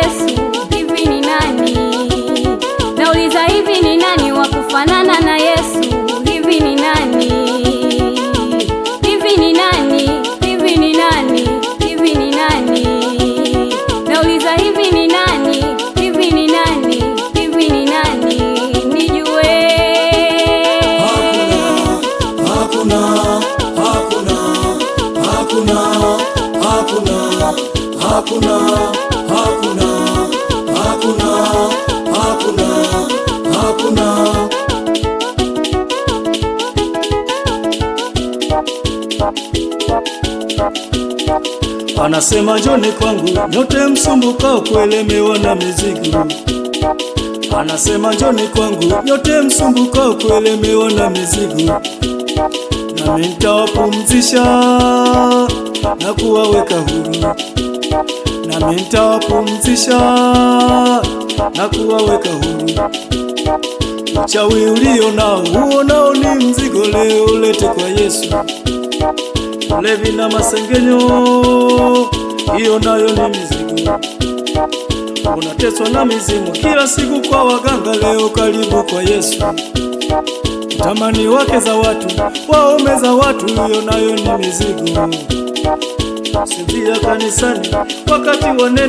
Yesu? Hivi ni nani? Nauliza, hivi ni nani wa kufanana na Yesu? Hivi ni nani? Hivi ni nani? Hivi ni nani? Hivi ni nani? Nauliza, hivi ni nani? Hivi ni nani? Hivi ni nani? Nijue. Hakuna, hakuna, hakuna, hakuna, hakuna, hakuna, hakuna, hakuna, hakuna. Anasema njoni kwangu nyote msumbukao kuelemewa na mizigo. Anasema njoni kwangu nyote msumbukao kuelemewa na mizigo, nami nitawapumzisha na kuwaweka huru, nami nitawapumzisha na kuwaweka huru. Uchawi ulio nao huo nao ni mzigo, leo ulete kwa Yesu. Ulevi na masengenyo, hiyo nayo ni mizigo. Unateswa na mizimu kila siku kwa waganga, leo karibu kwa Yesu. Tamani wake za watu, waume za watu, hiyo nayo ni mizigo. Sinzia kanisani wakati wa neno.